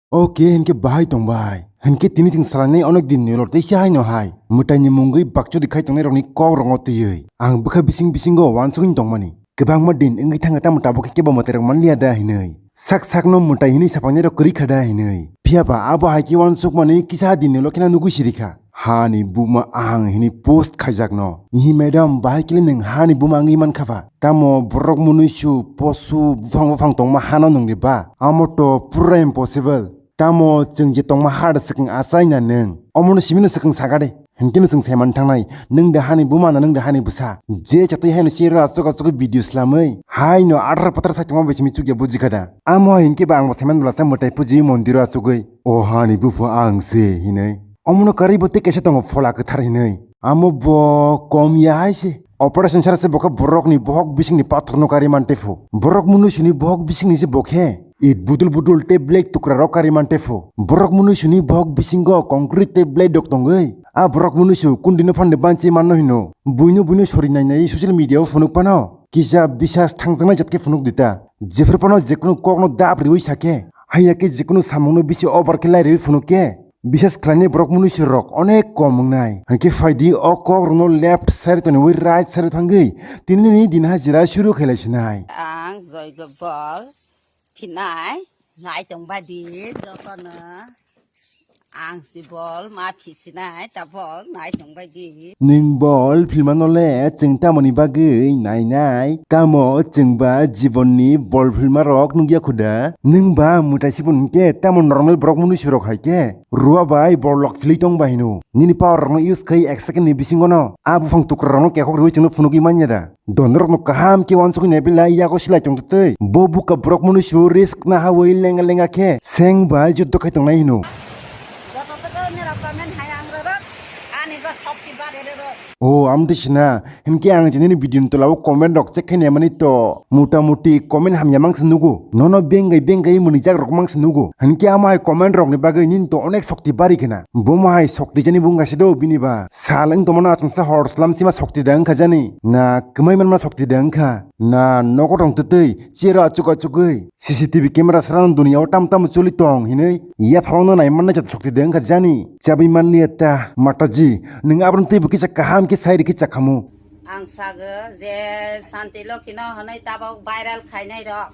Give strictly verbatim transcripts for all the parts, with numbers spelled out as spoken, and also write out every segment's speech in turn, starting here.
Oke, hinkhe bahai tong bai. Hinkhe tini chwng salainai onek din ni ulo teisa haino hai mwtaini mungwi bakchodi khai tongnai rokni kok rokno twiwi ang bwkha bising bisingo uansugwi tongmani. Kwbangma din wngwi thangkha tamo tabuk khe kebo mwtai rok manliya da hinwi. Sak sakno mwtai hinwi sapangnai rok kwrwi kha da hinwi. Phiya ba abo hai khe uansukmani kisa din ni ulo kheno nugwi siri kha. Hani buma ang hini post khaijakno. Ihi madam, bahai kile nwng hani buma wngwi mankha ba? Tamo borok munuisu, posu, buphang buphang tongma hano nwngdi ba? Amo to pura impossible. Tamo chwng je tongma ha da swkang achai na nwng? Omono simino swkang sakade. Hinkhe no chwng saiman thangnai. Nwng da hani buma na nwng da hani bwsa? Je chatwi haino chero achuk achuk video slamwi. Haino athar pathar sai tongma bai simi chukya bujikha da. Amo hinkhe ba ang bo saiman bwlasa mwtai puji mondiro achugwi. O hani bupha ang se hinwi. Omono karwi bo tei kaisa tongo phola kwthar hinwi. Amo bo kom ya hai se. Operation sara se bo khe borokni bohok bisingni pathorno karwi man tei phu. Borok munuisuni bohok bisingni se bo khe it budul budul tei black tukrarok karwi man tei phu. Borok munuisuni bohok bisingo concrete tei black dok tongwi. A borok munuisu kundino phande banchi manno hino. Buino buino sori nai nai social media o phunuk phano. Kisa bisas thangjaknai jat khe phunuk dita. Jephru phano jekunu kokno dap riwi sa khe. Haiya khe jekunu samungno bisi over khe lai riwi phunuk khe. Bisas khlainai borok munuisu rok onek kom wngnai. Hinkhe phaidi o kok rokno left side toniwi right side thangwi tinini din hajira shuru khailai sinai. Ang Joygo bol phinai nai tong badi jotono. Ang si bol ma phisinai tabok nai tong badi. Nwng bol philmano le chwng tamoni bagwi nainai? Tamo chwng ba jibonni bol philma rok nukya khuda? Nwng ba mwtai sibon hinkhe tamo normal borok munuisu rok hai khe? Rua bai borlok philwi tong bai hino. Nini power rokno use khai ek second ni bisingo no a buphang tukra rokno kekhok riwi chwngno phunugwi manya da. Donorokno kaham khe uansugwi naibilai yago silai tongtwtwi. Bo buka borok munuisu risk nahawi lenga lenga khe seng bai juddo khai tongnai hino. Joto toko nirok comment hai ang rorok, ani bo sokti bari rorok. O, amtwi sina. Hinkhe ang je nini video ni tola o comment rok check khainai mani to, mota moti comment hamya mangsa nugo. Nono bengai bengai mwnijak rok mangsa nugo. Hinkhe amo hai comment rok ni bagwi nini to onek sokti bari khna. Bomo hai sokti jani bung gasi do bini ba. Sal wng tongmano achomsa hor slam sima sokti da wngkha jani. Na kwmai manma sokti da wngkha. Na nogo tong twtwi chero achuk achugwi C C T V camera srano duniya o tam tam choli tong hinwi yaphangno nai manna jat sokti da wngkha jani. Chabwi manliya ta Mataji, nwng abono teibo kisa kaham khe sai rikhe chakhamu. Ang sago je Santi Lokhi no hwnwi tabok viral khainai rok.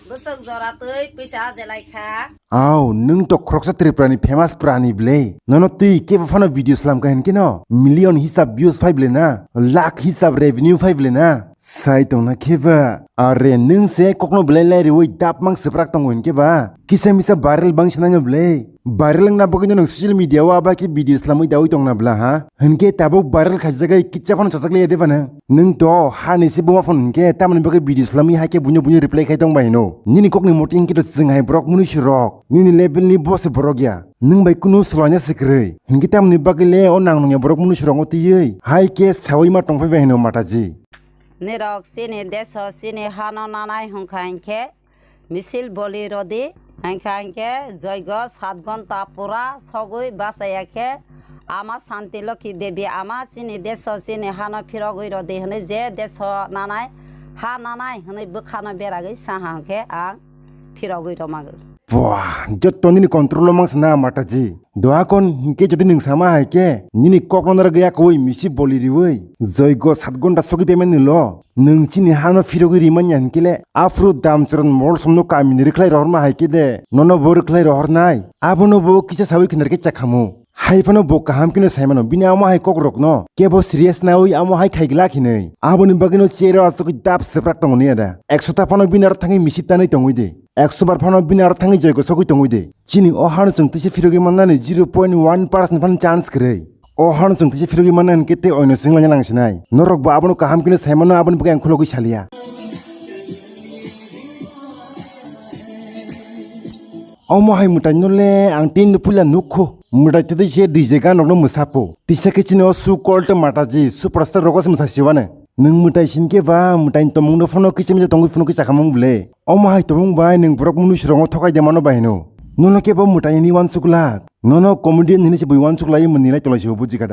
Bwswk jora twi pisa ajelai kha. Au, nwng to khoroksa Tripura ni famous prani ble. Nono twi kebo phano video slam kha hinkhe no million hisab views phai ble na, lakh hisab revenue phai ble na. Sai tongna khe ba. Are nwng se kokno belai lai riwi dap mang swprak tongo hinkhe ba. Kisa misa viral bang sinai no ble. Viral wngna bagwi no nwng social media o aba khe video slamwi dawi tongna bla ha. Hinkhe tabuk viral khaijagwi kicha phano chajak liya de ba nwng? Nwng to hani se buma phone hinkhe tamoni bagwi video slamwi hai khe buino buino reply khai tong bai hino. Nini kokni moti hinkhe to chwng hai borok munuisu rok. Nini level ni bo se borok ya. Nwng bai kunu swlaina se kwrwi. Hinkhe tamoni bagwi le o nang nungya borok munuisu rok no twiwi hai khe sawi ma tongphai bai hino Mataji. Nirok chini deso chini hano nanai hwnkha hinkhe misil boli rodi, hwnkha hinkhe joigo sat gonta pura sogwi bachaya khe ama Santi Lokhi Devi ama chini deso chini hano phirogwi rodi hwnwi je deso nanai ha nanai hwnwi bwkhano beragwi saha hwnkhe ang phirogwi romagwi. Buah, jotto nini control o mangsa na Mataji. Doakon hinkhe jodi nwng sama hai khe nini kokno narwgwi yakwi misi boli riwi joigo sat gonta sogwi payment nilo. Nwng chini hano phirogwi rimanya hinkhe le aphuru Damcharan Mol somno kamini rwkhlai rohorma hai khe de nono bo rwkhlai rohornai. Abono bo kisa sawi khna rwkhe chakhamu. Hai phano bo kaham kheno saimano bini amo hai kokrokno kebo serious nawi amo hai khai glak hinwi. Aboni bagwino chero aswk dap swprak tongo niya da. Ekso ta phano bini aro thangwi misip tanwi tongwi de. Ekso bar phano bini aro thangwi joigo sogwi tongwi de. Chini o hano chwng teisa phirogwi mannani zero point one percent phano chance kwrwi. O hano chwng teisa phirogwi manna hinkhe tei oino swnglaina nangsinai. Norok bo abono kaham kheno saimano aboni bagwi ang khulogwi saliya. Omo hai mwtai no le ang tei no puila nukho. Mwtai tei se D J gan rok no mwsapo. Tisa khe chini o su called Mataji superstar rogo se mwsa siwane. Nwng mwtai sin khe ba mwtai ni tomung no phano kichim ja tongwi phano kisa khamung ble. Omo hai tomung bai nwng borok mwnwi surong o thokai de mano bai hino. Nono khe bo mwtai ni wansuk lak. Nono comedian hini se bui wansuk lai mwnwi lai tolai se o buji kha da.